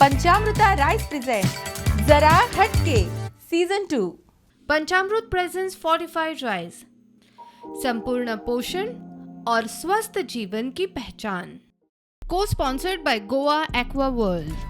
पंचामृता rice present जरा हटके season 2. Panchamrut presents fortified rice, संपूर्ण पोषण और स्वस्थ जीवन की पहचान। को sponsored by Goa Aqua World.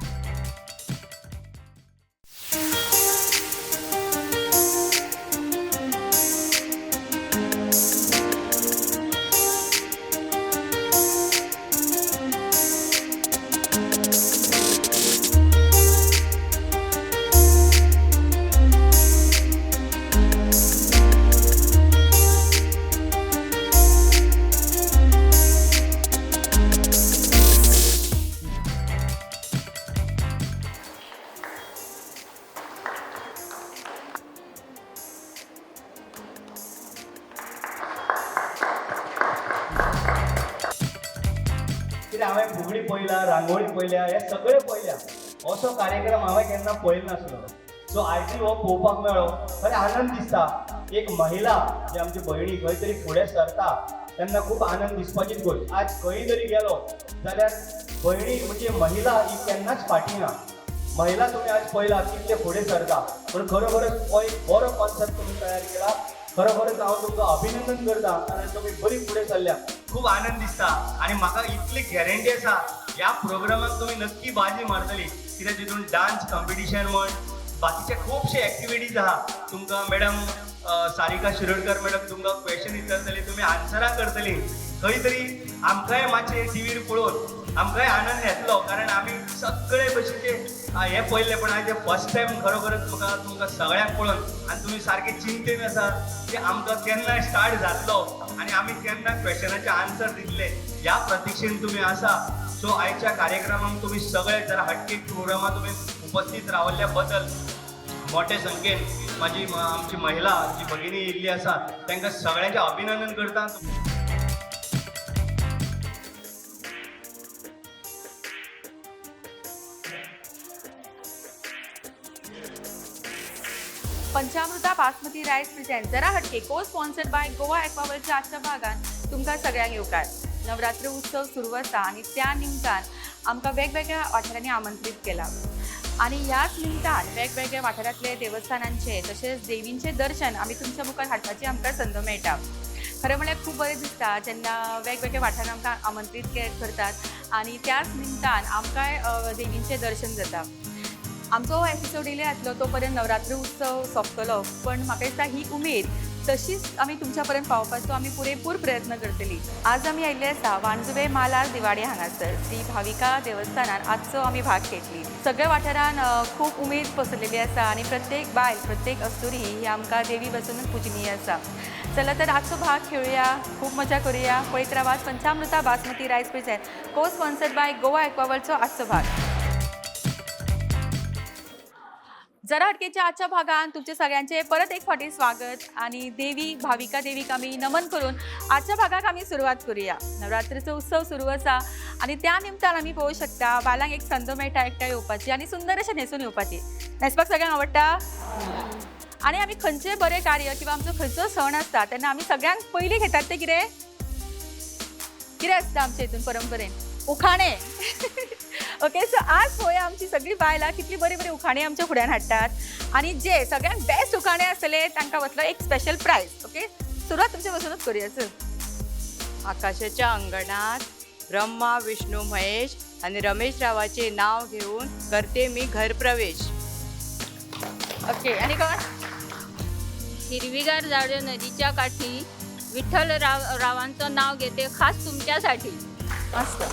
कित्याक हांवें फुगडी पळयला, रांगोळी पळयल्या, हे सगळे पळयल्या. असो कार्यक्रम हांवें केन्ना पळयलो नासलो. सो आयज हो पळोवपाक मेळ्ळो, खरें आनंद दिसता. एक महिला जी आमची भयणी खंय तरी फुडें सरता तेन्ना खूब आनंद दिसपाचीच गोश्ट. आज खंय जरी गेलो जाल्यार भयणी म्हणजे महिला ही केन्नाच फाटीं ना. महिला तुमी आज पळयला कितले फुडें सरता. पूण खरोखरच हो एक बरो कॉन्सेप्ट तुमी तयार केला. खरोखरच हांव तुमकां अभिनंदन करता कारण तुमी बरी फुडें सरल्या. खूब आनंद दिसता आनी म्हाका इतली गॅरंटी आसा ह्या प्रोग्रामाक तुमी नक्की बाजी मारतली. कित्याक तितून डान्स कॉम्पिटिशन म्हण बाकीचे खुबशे एक्टिविटीज आहा. तुमकां मॅडम सारिका शिरोडकर मॅडम तुमकां क्वेश्चन विचारतली, तुमी आन्सरां करतली. खंय तरी आमकांय मातशें टिवीर पळोवन आमकांय आनंद येतलो कारण आमी सगळे भशेचे हें पळयलें. पण आयज फर्स्ट टायम खरोखरच म्हाका तुमकां सगळ्यांक पळोवन आनी तुमी सारके चिंतेन आसा की आमकां केन्ना स्टार्ट जातलो आनी आमी केन्ना क्वेश्चनाचे आन्सर दितले ह्या प्रतिक्षेन तुमी आसा. सो आयच्या कार्यक्रमाक तुमी सगळे जरा हटके प्रोग्रामाक तुमी उपस्थित रावल्ल्या बद्दल मोठे संख्येन म्हाजी आमची महिला जी भगिनी येयल्ली आसा तांकां सगळ्यांचें अभिनंदन करता. पंचामृता बासमती राईस प्रेझेंट जरा हटके को स्पॉन्सर्ड बाय गोवा एक्वावर्ल्डच्या आजच्या भागात तुमकां सगळ्यांक येवकार. नवरात्र उत्सव सुरू आसा आनी त्या निमतान आमकां वेगवेगळ्या वाठारांनी आमंत्रीत केला आनी ह्याच निमतान वेगवेगळ्या वाठारांतले देवस्थानांचे तशेंच देवींचें दर्शन आमी तुमच्या मुखार हाडपाची आमकां संद मेळटा. खरें म्हळ्यार खूब बरें दिसता जेन्ना वेगवेगळ्या वाठारांत आमकां आमंत्रीत करतात आनी त्याच निमतान आमकांय देवींचें दर्शन जाता. आमचो हो एपिसोड येयले जातलो तो पर्यंत नवरात्र उत्सव सोंपतलो, पण म्हाका दिसता ही उमेद तशीच आमी तुमच्या पर्यंत पावोवपाचो आमी पुरेपूर प्रयत्न करतली. आज आमी आयिल्ले आसा वांजुवे मालार दिवाडे हांगासर श्री भाविका देवस्थानान आजचो आमी भाग घेतली. सगळ्या वाठारान खूब उमेद पसरलेली आसा आनी प्रत्येक बायल प्रत्येक अस्तुरी ही आमकां देवी बसूनच पुजनीय आसा. चला तर आजचो भाग खेळुया, खूब मजा करुया. पळयत रावात Panchamruta basmati rice present co sponsored by Goa एक्वावर्ल्डचो आजचो भाग. जरा हटकेच्या आजच्या भागात तुमचे सगळ्यांचे परत एक फावटी स्वागत आणि देवी भाविका देवीक आमी नमन करून आजच्या भागाक आमी सुरवात करूया. नवरात्रीचो उत्सव सुरू आसा आनी त्या निमतान आमी पळोवंक शकता बायलांक एक संद मेळटा एकठांय येवपाची आनी सुंदर अशें न्हेसून येवपाची. न्हेसपाक सगळ्यांक आवडटा आनी आमी खंयचें बरें कार्य किंवा आमचो खंयचो सण आसता तेन्ना आमी सगळ्यांक पयलीं घेतात तें कितें कितें आसता आमच्या हितून परंपरेन उखाणे. ओके, सो आज पळोवया आमची सगळी बायलां कितली बरी बरी उखाणी आमच्या फुड्यान हाडटात आनी जे सगळ्यांत बेस्ट उखाणे आसतले तांकां वतलो एक स्पेशल प्रायज. ओके, सुरवात तुमचे पासूनच करूया. सर, आकाशाच्या अंगणात ब्रह्मा विष्णू महेश आणि रमेश रावाचे नाव घेऊन करते मी घर प्रवेश. ओके, आनी कोण? हिरवीगार झाडं नदीच्या काठी विठ्ठल रावांचं नाव घेते खास तुमच्यासाठी. मस्त.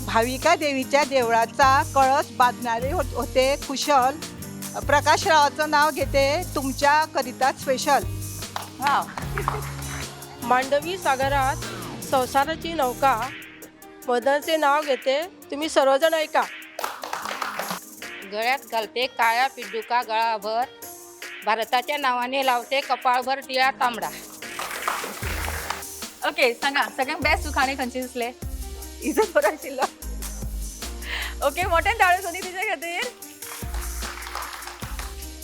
भाविका देवीच्या देवळाचा कळस बांधणारे होते कुशल. प्रकाशरावाचं नाव घेते तुमच्या करिता स्पेशल. वाव. मांडवी सागरात संसाराची नौका मदनचे नाव घेते तुम्ही सर्वजण ऐका. गळ्यात घालते काळ्या पिड्डुका गळाभर भारताच्या नावाने लावते कपाळभर टिळा तांबडा. ओके, सांगा सगळ्यांत बेस्ट उखाणे खंयचे दिसले? इजत बरो आशिल्लो. ओके, मोठ्यान ताळयो सोदी तिच्या खातीर.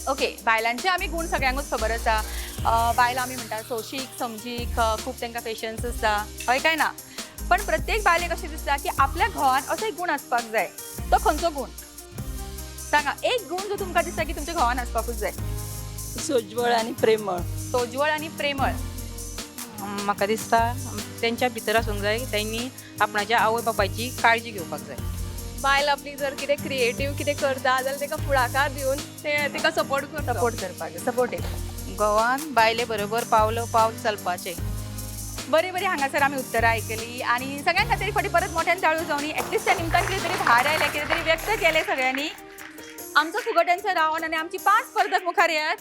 ओके, बायलांचे आमी गूण सगळ्यांकूच खबर आसा. बायलां आमी म्हणटा सोशीक समजीक, खूब तांकां पेशन्स आसता, हय काय ना? पण प्रत्येक बायलेक अशें दिसता की आपल्या घोवान असो एक गुण आसपाक जाय. तो खंयचो गुण सांगा? एक गुण जो तुमकां दिसता की तुमच्या घोवान आसपाकूच जाय. सोज्वळ आनी प्रेमळ. सोज्वळ आनी प्रेमळ. म्हाका दिसता तेंच्या भितर आसूंक जाय, तेंणी आपणाच्या आवय बापायची काळजी घेवपाक जाय. बायल आपली जर कितें क्रिएटीव कितें करता जाल्यार ताका फुडाकार दिवन ते ताका सपोर्ट करता. सपोर्ट करपाक, सपोर्टीव. गोवान बायले बरोबर पावलो पावल चलपाचें. बरी बरी हांगासर आमी उत्तरां आयकली आनी सगळ्यां खातीर एक फावटी परत मोठ्यान ताळू जावनी. एटलिस्ट त्या निमतान कितें तरी भायर आयलें, कितें तरी व्यक्त केलें सगळ्यांनी. आमचो फुगोट्यांचो रावंड आनी आमची 5 स्पर्धक मुखार येयात.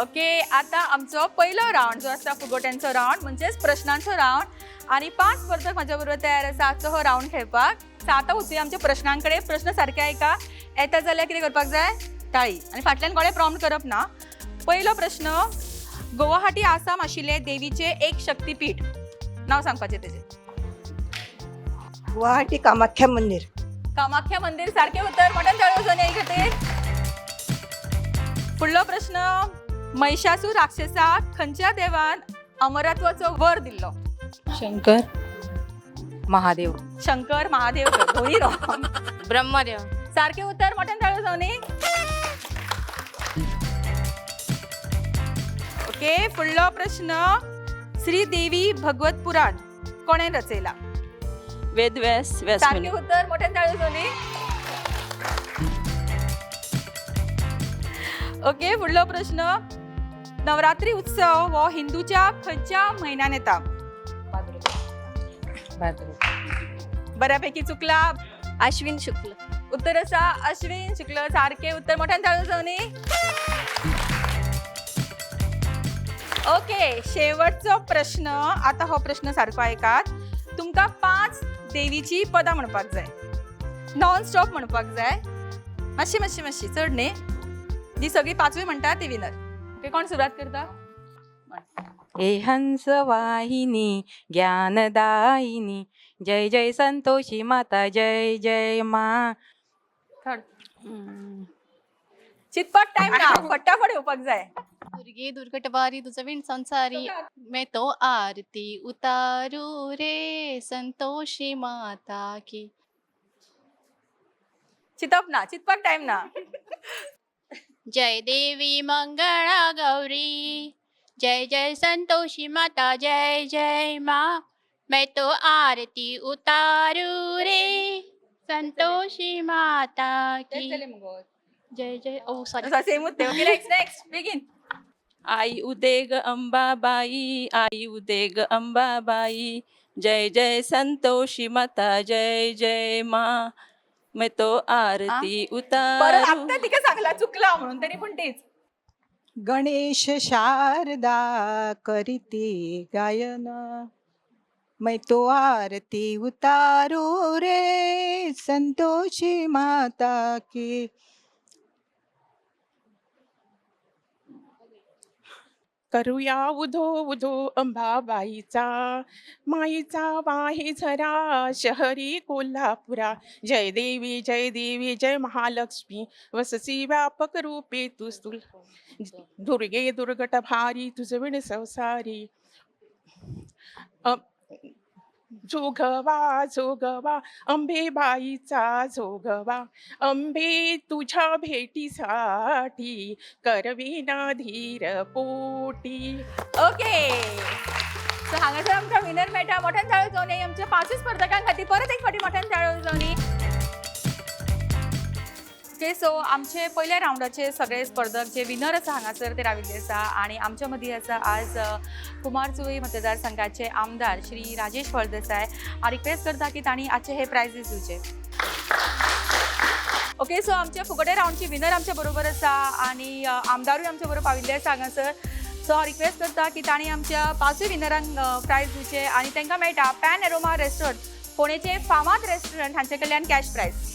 ओके, आता आमचो पयलो रावंड जो आसा फुगोट्यांचो रावंड म्हणजेच प्रश्नांचो रावंड आनी 5 स्पर्धक म्हाज्या बरोबर तयार आसा आजचो हो रावंड खेळपाक. सो आतां वचुया आमच्या प्रश्नां कडेन. प्रश्न सारके आयका, येता जाल्यार कितें करपाक जाय? टाळी आनी फाटल्यान कोणें प्रॉम्प्ट करप ना. पयलो प्रश्न, गुवाहाटी आसाम आशिल्ले देवीचे एक शक्तीपीठ, नाव सांगपाचें तेजें. गुवाहाटी कामाख्या मंदिर. कामाख्या मंदिर सारकें उत्तर. मोठ्यान टाळयो जावनी हे खातीर. फुडलो प्रश्न, महिषासूर राक्षसाक खंयच्या देवान अमरत्वाचो वर दिल्लो? शंकर महादेव. शंकर महादेव दोन्ही wrong. Brahmadev. सारकें उत्तर. मोठ्यान टाळयो जावनी. ओके, फुडलो प्रश्न, श्रीदेवी भगवत पुराण कोणें रचयला? वेदव्यास. सारकें उत्तर. मोठ्यान टाळयो जावनी. ओके, फुडलो प्रश्न, नवरात्री उत्सव हो हिंदूच्या खंयच्या म्हयन्यान येता? बऱ्यापैकी चुकला. अश्विन शुक्ल. उत्तर आसा अश्विन शुक्ल. सारकें उत्तर. मोठ्यान टाळयो जावनी. ओके, शेवटचो प्रश्न. आता हो प्रश्न सारको आयकात. तुमकां 5 देवीची पदां म्हणपाक जाय, नॉन स्टॉप म्हणपाक जाय. मातशी मातशी मातशी चड न्ही, जी सगळी 5वी म्हणटा ती विनर. ओके, कोण सुरवात करता? हे हंस वाहिनी ज्ञानदायिनी, जय जय संतोषी माता, जय जय मा. थर्ड. चितपाक टायम ना, फटाफट येवपाक जाय. दुर्गे दुर्गटवारी तुझविण संसारी, मैं तो आरती उतारू रे संतोषी माता की. चितप ना, चितपाक टायम ना. जय देवी मंगळा गौरी, जय जय संतोषी माता, जय जय मा. मैं तो आरती उतारू रे संतोषी माता की. जय जय. ओ सॉरी, सेम उत्तर. ओके, नेक्स्ट नेक्स्ट बेगीन. आई उदेग अंबाबाई, आई उदेग अंबाबाई, जय जय संतोषी माता, जय जय मा. मैं तो आरती परत उतारू. आत्ता तिका सांगला चुकला म्हणून, तरी पण तेच. गणेश शारदा करीती गायन, मैं तो आरती उतारू रे संतोषी माता की. करूया उधो उधो अंबाबाईचा, माईचा वाहे झरा शहरी कोल्हापुरा. जय देवी जय देवी जय महालक्ष्मी, वससी व्यापक रूपे तू स्थूल. दुर्गे दुर्गट भारी तुझविण संसारी. जोगवा जोगवा अंबेबाईचा जोगवा, अंबे तुझ्या भेटीसाठी करविना धीर पोटी. ओके, सो हांगासर आमकां विनर मेळटा. मोठ्यान ताळयो जावनी आमच्या 5 स्पर्धकां खातीर. परत एक फावटी मोठ्यान ताळयो जावनी. ओके, सो आमचे पयल्या रावंडाचे सगळे स्पर्धक जे विनर आसा हांगासर ते राविल्ले आसा आनी आमच्या मदीं आसा आज कुमारजुंवे मतदारसंघाचे आमदार श्री राजेश फळदेसाय. हांव रिक्वेस्ट करता की तांणी आजचे हे प्रायजीस दिवचे. ओके, सो आमचे फुगडे रावंडची विनर आमच्या बरोबर आसा आनी आमदारूय आमच्या बरोबर पाविल्ले आसा हांगासर. सो हांव रिक्वेस्ट करता की तांणी आमच्या 5 विनरांक प्रायज दिवचे आनी तांकां मेळटा पॅन एरोमा रेस्टॉरंट फोंडेचे फामाद रेस्टॉरंट हांचे कडल्यान कॅश प्रायज.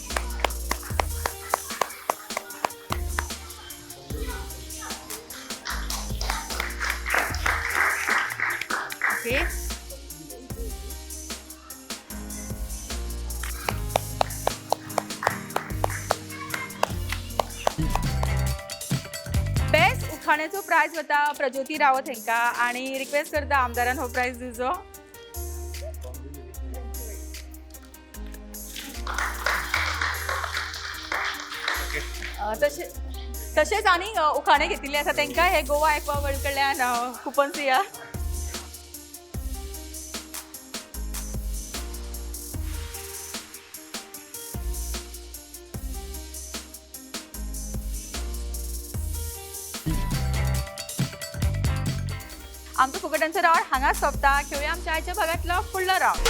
ओके, बेस्ट उखाण्याचो प्रायज प्रायज वता प्रज्योती रावत हेंका आनी रिक्वेस्ट करता आमदारान हो प्रायज दिवचो. तशें तशेंच आनी उखाणे घेतिल्ले आसा तांकां हे गोवा एक्वा वर्ल्ड कडल्यान कुपन्स दिया. आमचो फुगड्यांचो रावंड हांगाच सोंपता. खेळुया आमच्या आयच्या भागांतलो फुडलो रावंड.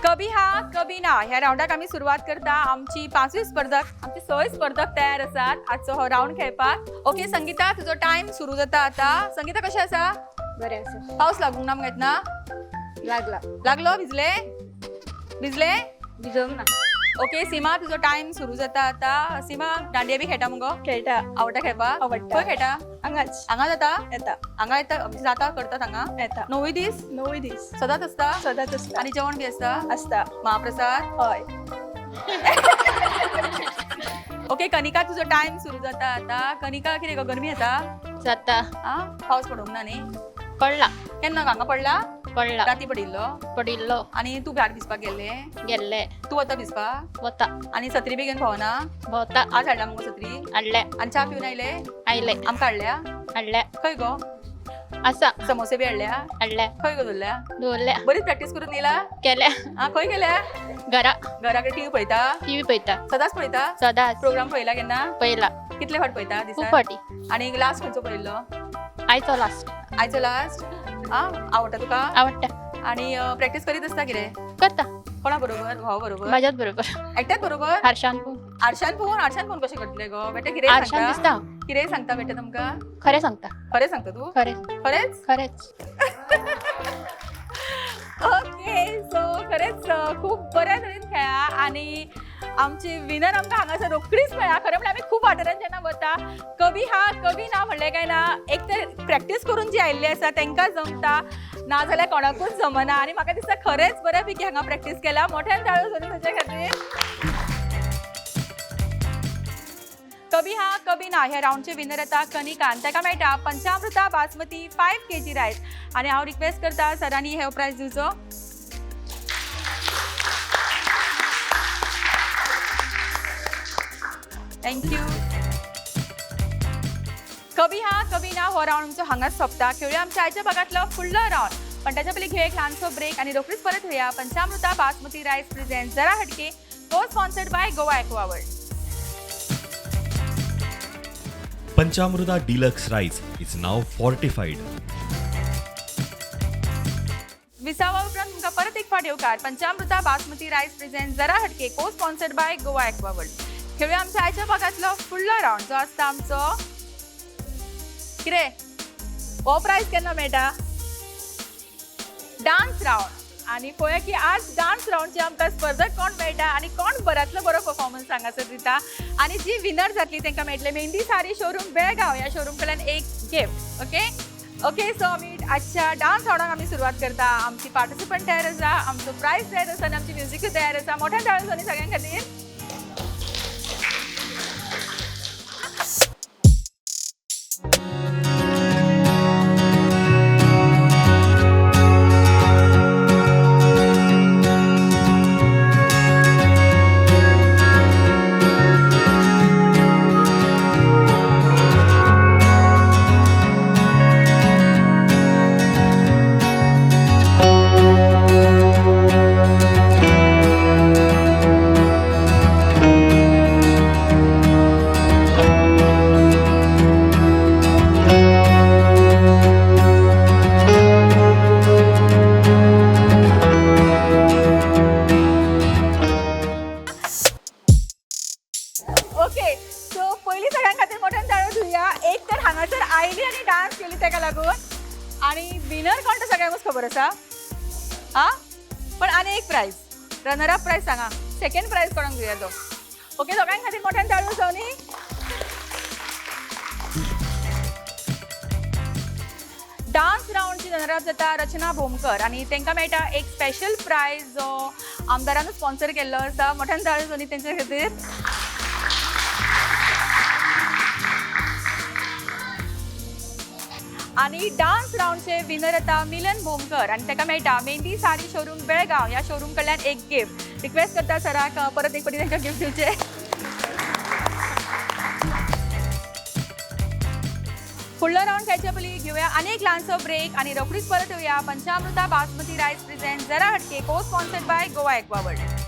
कभी हा कभी ना ह्या रावंडाक आमी सुरवात करता. आमची पांचवी स्पर्धक, आमचे सय स्पर्धक तयार आसात आजचो हो रावंड खेळपाक. ओके संगीता, तुजो टायम सुरू जाता आता. संगीता कशें आसा? बरें आसा. पावस लागूंक ना मगे येतना? लागला. लागलो? भिजले? भिजले? भिजोवंक ना. ओके सीमा, तुजो टायम सुरू जाता आता. सीमा, दांडिया बी खेळटा मुगो? खेळटा. आवडटा खेळपाक? आवडटा. खंय खेळटा? हांगाच. हांगा जाता? येता. हांगा येता जाता करतात हांगा? येता. णवूय दीस? णवूय दीस. सदांच आसता? सदांच आसता. आनी जेवण बी आसता? आसता. महाप्रसाद? हय. ओके कनिका, तुजो टायम सुरू जाता आता. कनिका, कितें गो गरमी येता? जाता. आ, पावस पडूंक ना न्ही? पडला. केन्ना हांगा पडला? पडला. राती पडिल्लो? पडिल्लो. आनी तूं भायर भिजपाक गेल्ले? गेल्ले. तूं वता भिजपाक? वता. आनी सत्री बी घेवन भोंवना? भोंवता. आज हाडला मुगो सत्री? हाडल्या. आनी च्या पिवन आयले? आयले. आमकां हाडल्या? हाडल्या. खंय गो? आसा. समोसे बी हाडल्या? हाडल्या. खंय गो दवरल्या? दवरल्या. बरीच प्रॅक्टीस करून येयला? केल्या. आ, खंय गेल्या? घरा. घरा कडेन टीव्ही पळयता? टीव्ही पळयता. सदांच पळयता? सदांच. प्रोग्राम पळयला केन्ना? पळयला. कितले फावट पळयता खूब दिसाक? फावटी. आनी लास्ट खंयचो पळयल्लो? आयचो लास्ट. आयचो लास्ट? आ, आवडटा तुका? आवडटा. आनी प्रॅक्टीस करीत आसता कितें? करता. कोणा बरोबर? भावा बरोबर? म्हाज्याच बरोबर. एकट्याच बरोबर? आरशान पळोवन. आरशान पळोवन? आरशान पळोवन कशें करतलें गो बेटे? कितें आरशान सांगता? दिसता. कितें सांगता बेटे तुमकां? खरें सांगता. खरें सांगता तूं? खरें. खरेंच? खरेंच. ओके, सो खरेंच खूब बऱ्या तरेन खेळा आनी आमची विनर आमकां हांगासर रोखडीच मेळ्ळा. खरें म्हणल्यार आमी खूब वाठारांत जेन्ना वता, कवी हा कवी ना म्हणलें काय ना, एक तर प्रॅक्टीस करून जी आयिल्ली आसा तांकां जमता, नाजाल्यार कोणाकूच जमना. आनी म्हाका दिसता खरेंच बऱ्या पैकी हांगा प्रॅक्टीस केल्या. मोठ्यान ताळयो जावनी ताच्या खातीर. कभी हा कभी ना ह्या रावंडचे विनर येता कनिका आनी ताका मेळटा पंचामृता बासमती 5 kg rice. आनी हांव रिक्वेस्ट करता सरांनी हे प्रायज दिवचो. Thank you. कभी हा कभी ना हो रावंड आमचो हांगाच सोंपता. खेळुया आमच्या आयच्या भागांतलो फुडलो रावंड, पण ताच्या पयलीं घेवया एक ल्हानसो ब्रेक आनी रोखडीच परत येवया. पंचामृता बासमती रायस प्रेझेंट जरा हटके, को sponsored by Goa Aqua World. Panchamruta deluxe rice is now fortified. विसावा उपरांत तुमकां परत एक फावट येवकार. पंचामृता बासमती रायस प्रेझेंट जरा हटके, को sponsored by Goa Aqua World. खेळुया आमच्या आयच्या भागांतलो फुडलो रावंड जो आसता आमचो कितें हो प्रायज केन्ना मेळटा? Dance round. आनी पळोवया की आज डान्स रावंडचे आमकां स्पर्धक कोण मेळटा आनी कोण बऱ्यांतलो बरो परफॉर्मन्स हांगासर दिता. आनी जी विनर जातली तांकां मेळटलें मेहंदी सारी शोरूम बेळगांव ह्या शोरूम कडल्यान एक गिफ्ट. ओके ओके, सो आमी आजच्या डान्स रावंडाक आमी सुरवात करता. आमची पार्टिसिपंट तयार आसा, आमचो प्रायज तयार आसा आनी आमची म्युजिकूय तयार आसा. मोठ्यान ताळयो जावनी सगळ्यां खातीर. ओके, सो पयलीं सगळ्यां खातीर मोठ्यान ताळयो दिवया. एक तर हांगासर आयली आनी डान्स केली ताका लागून, आनी विनर कोण तो सगळ्यांकूच खबर आसा. आ, पण आनी एक प्रायज, रनर अप प्रायज सांगा. सेकंड प्रायज कोणाक दिवया तो? ओके, सगळ्यां खातीर मोठ्यान ताळयो जावनी. डान्स रावंडची रनर अप जाता रचना भोमकर आनी तांकां मेळटा एक स्पेशल प्रायज जो आमदारानूच स्पॉन्सर केल्लो आसा. मोठ्यान ताळयो जावनी तेंच्या खातीर. आनी डान्स रावंडचे विनर आता मिलन भोमकर आनी ताका मेळटा मेहंदी साडी शोरूम बेळगांव ह्या शोरूम कडल्यान एक गिफ्ट. रिक्वेस्ट करता सराक परत एक फावटी तांकां गिफ्ट दिवचे. फुडलो रावंड खेळचे पयलीं घेवया आनी एक ल्हानसो ब्रेक आनी रोखडीच परत येवया. पंचामृता बासमती रायस प्रेझेंट जरा हटके co sponsored by Goa Aqua World.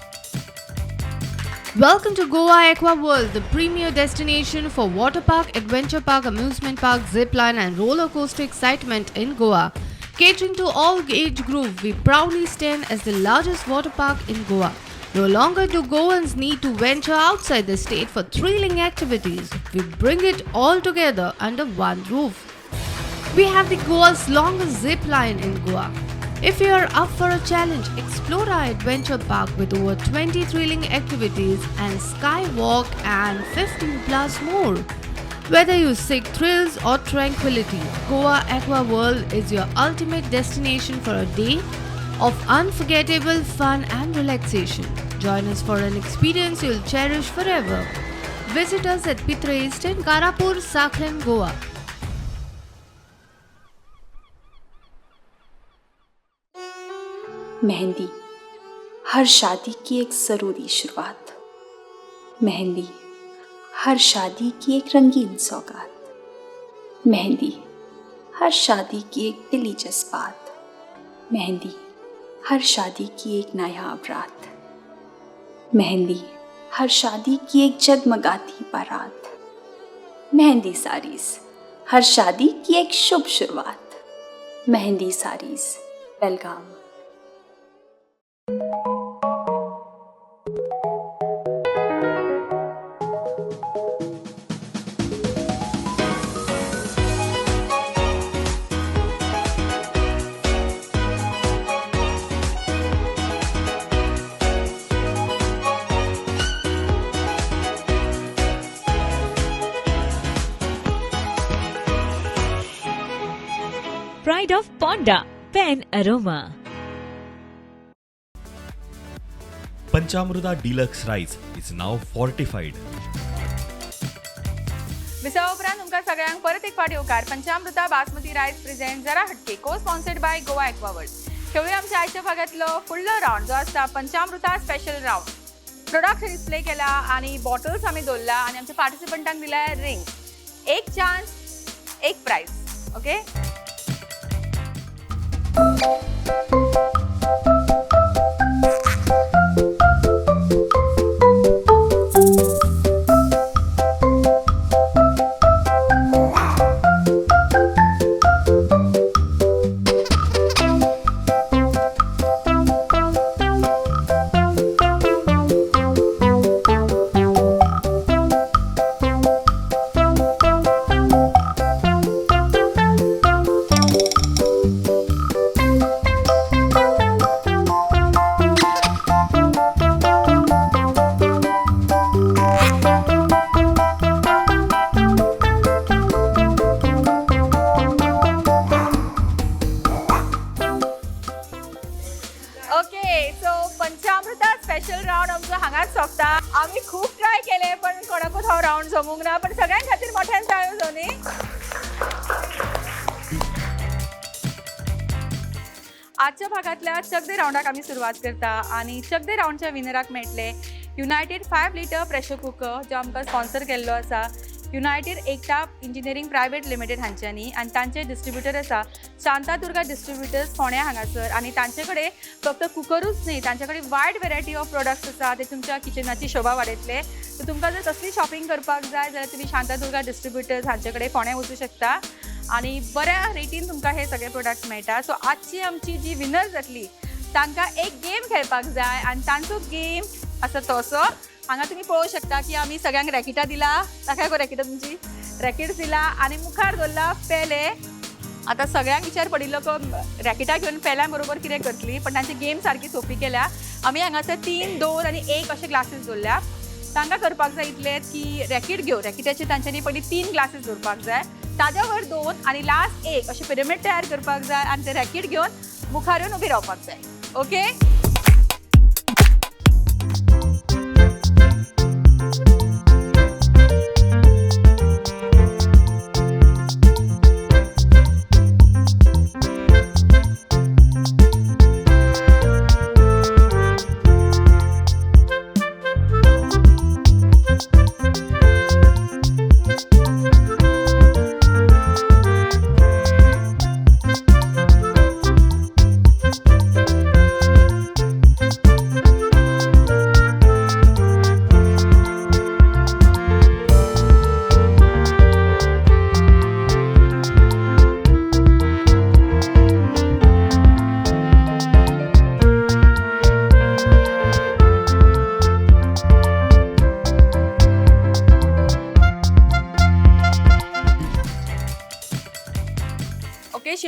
Welcome to Goa Aqua World, the premier destination for water park, adventure park, amusement park, zip line and roller coaster excitement in Goa. Catering to all age group, we proudly stand as the largest water park in Goa. No longer do Goans need to venture outside the state for thrilling activities. We bring it all together under one roof. We have the Goa's longest zip line in Goa. If you are up for a challenge, explore our adventure park with over 20 thrilling activities and skywalk and 15 plus more. Whether you seek thrills or tranquility, Goa Aqua World is your ultimate destination for a day of unforgettable fun and relaxation. Join us for an experience you'll cherish forever. Visit us at Pitre Estate, Karapur, Saklan, Goa. Mehndi हर शादी की एक ज़रूरी शुरुआत, मेहंदी हर शादी की एक रंगीन सौगात, मेहंदी हर शादी की एक दिली जज्बात, मेहंदी हर शादी की एक नायाब रात, मेहंदी हर शादी की एक जगमगाती बारात, मेहंदी साड़ीज हर शादी की एक शुभ शुरुआत, Mehndi saris Belgaum. Pride of Ponda, Pen Aroma. Panchamruta Deluxe Rice is now fortified. विसवा उपरांत तुमकां सगळ्यांक परत एक फावट येवकार. पंचामृता बासमती रायस प्रेझेंट जरा हटके co sponsored by Goa Aqua World. खेळूया आमच्या आयच्या भागातलो फुडलो रावंड जो आसता Panchamruta special round. Product display केला आनी बॉटल्स आमी दवरला आनी आमच्या पार्टिसिपंटांक दिल्या रिंग. एक चान्स एक prize. Okay, okay, so Panchamruta special round आमचो हांगाच सोंपता. आमी खूब ट्राय केले पण कोणाकूच हो रावंड जमूंक ना, पण सगळ्यां खातीर मोठ्यान टाळयो जावनी. आजच्या भागातल्या चकदे रावंडाक आमी सुरवात करता आनी चकदे रावंडच्या विनराक मेळटले युनायटेड 5 लिटर प्रेशर कुकर जो आमकां स्पॉन्सर केल्लो आसा United Ekta engineering private limited हांच्यांनी आनी तांचे डिस्ट्रिब्युटर आसा शांतादुर्गा डिस्ट्रिब्युटर्स फोंड्या हांगासर. आनी तांचे कडेन फक्त कुकरूच न्ही, तांचे कडेन वायड वेरायटी ऑफ प्रोडक्ट्स आसा ते तुमच्या किचनाची शोभा वाडयतले. सो तुमकां जर कसली शॉपिंग करपाक जाय जाल्यार तुमी शांतादुर्गा डिस्ट्रिब्युटर्स हांचे कडेन फोंड्या वचूं शकता आनी बऱ्या रेटीन तुमकां हे सगळे प्रोडक्ट्स मेळटा. सो आजची आमची जी विनर जातली तांकां एक गेम खेळपाक जाय आनी तांचो गेम आसा तसो हांगा तुमी पळोवंक शकता की आमी सगळ्यांक रॅकेटां दिला. ताका गो रॅकेटां तुमची रॅकेट्स दिला आनी मुखार दवरला पेले. आतां सगळ्यांक विचार पडिल्लो को रॅकेटां घेवन पेल्यां बरोबर कितें करतली, पण तांची गेम सारकी सोंपी केल्या. आमी हांगासर 3, 2 आनी 1 अशे ग्लासीस दवरल्या. तांकां करपाक जाय इतलें की रॅकेट घेवन रॅकेटाचे तांच्यांनी पयलीं 3 ग्लासीस दवरपाक जाय, ताज्या वयर 2 आनी लास्ट 1 अशें पिरॅमीड तयार करपाक जाय आनी ते रॅकेट घेवन मुखार येवन उबी रावपाक जाय. ओके,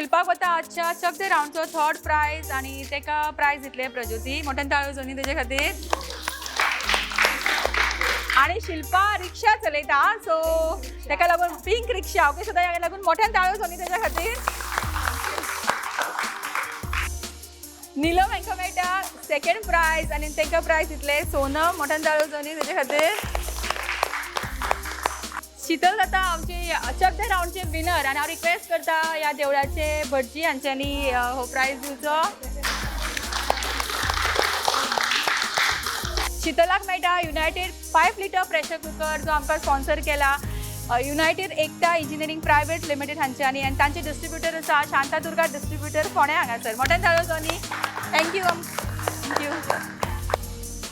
शिल्पाक वता आजच्या चक दे रावंडचो थर्ड प्रायज आनी तेका प्रायज दितले प्रज्योती. मोठ्यान ताळयो जावनी तेजे खातीर. आनी शिल्पा रिक्षा चलयता, सो तेका लागून पिंक रिक्षा. ओके, सो ताका लागून मोठ्यान ताळयो जावनी तेज्या खातीर. नीलम हांकां मेळटा सेकंड प्रायज आनी तांकां प्रायज दितले सोनम. मोठ्यान ताळयो जावनी तेजे खातीर. शीतल जाता आमचे चक दे रावंडचे विनर आनी हांव रिक्वेस्ट करता ह्या देवळाचे भटजी हांच्यांनी हो प्रायज दिवचो. शीतलाक मेळटा युनायटेड 5 लिटर प्रेशर कुकर जो आमकां स्पॉन्सर केला United Ekta engineering private limited हांच्यांनी आनी तांचे डिस्ट्रिब्युटर आसा शांतादुर्गा डिस्ट्रिब्युटर फोंड्या हांगासर. मोठ्यान ताळयो जावनी. Thank you thank you.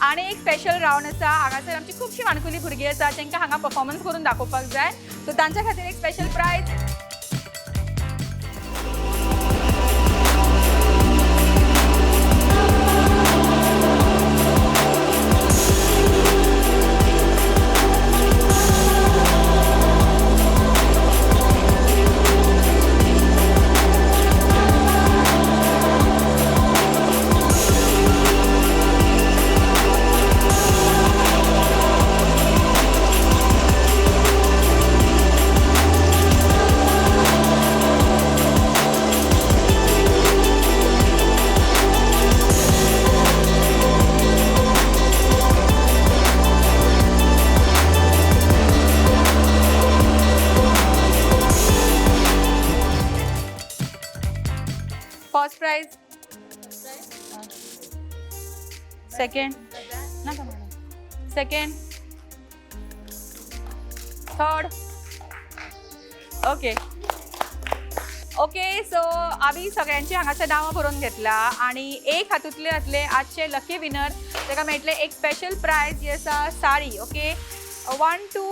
आनी एक स्पेशल रावंड आसा हांगासर आमची खुबशीं माणकुली भुरगीं आसा तांकां हांगा परफॉर्मन्स करून दाखोवपाक जाय, सो तांच्या खातीर एक special prize. First prize, second, second, third. Okay okay, so आमी सगळ्यांची हांगासर नांवां बरोवन घेतला आनी एक हातूंतले जातले आजचे लकी विनर. ताका मेळटले एक स्पेशल प्रायज जी आसा साडी. ओके, 1 to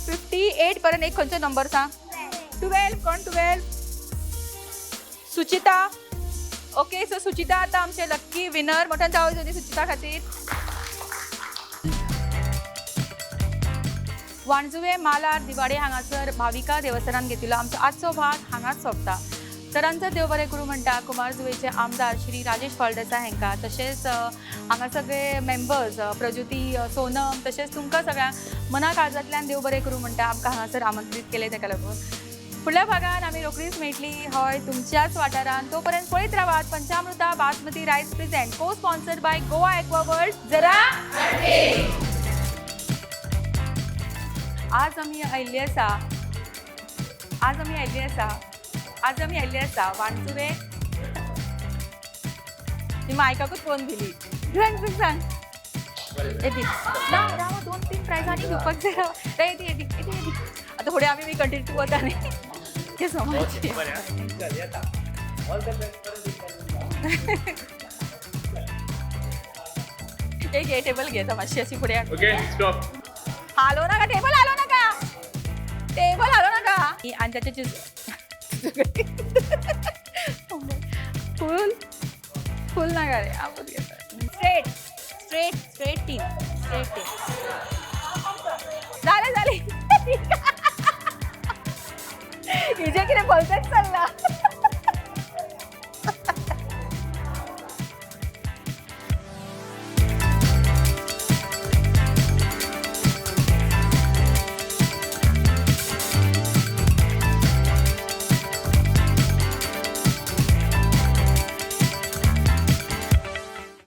58 पर्यंत एक खंयचो नंबर सांग. 12. कोण 12? सुचिता. ओके, सो सुचिता आतां आमचे लक्की विनर. मोठ्यान ताळयो जावनी सुचिता खातीर. वाणजुवे मालार दिवाडे हांगासर भाविका देवस्थानान घेतिल्लो आमचो आजचो भाग हांगाच सोंपता. सरांचो देव बरें करूं म्हणटा कुमारजुवेचे आमदार श्री राजेश फळदेसाय हांकां, तशेंच हांगा सगळे मेंबर्स प्रज्योती, सोनम, तशेंच तुमकां सगळ्यांक मना काळजांतल्यान देव बरें करूं म्हणटा आमकां हांगासर आमंत्रीत केलें ताका लागून. फुडल्या भागान आमी रोखडीच मेळटली हय तुमच्याच वाठारान. तो पर्यंत पळयत रावात Panchamruta basmati rice present co sponsored by Goa aqua world. जरा आज आमी आयिल्ली आसा, आज आमी आयिल्ली आसा, आज आमी आयिल्ली आसा वाणजुवे. ही मायकाकूच पळोवन दिली. सांग सांग सांग. येती ना राव, 2-3 प्रायज आनी घेवपाक जाय. येती येती येती येती. आतां फुडें आमी बी कंटिन्यू वता न्ही. Thank you so much. एक हे टेबल घेता मातशी अशी फुडें. Okay stop. हालो नाका टेबल, हालो नाका टेबल, हालो नाका. आनी ताचे फूल फूल नाका रे, आपूच घेता. Straight straight straight 3 straight 3. जालें जालें. हिजें कितें भलतेंच चल्लां.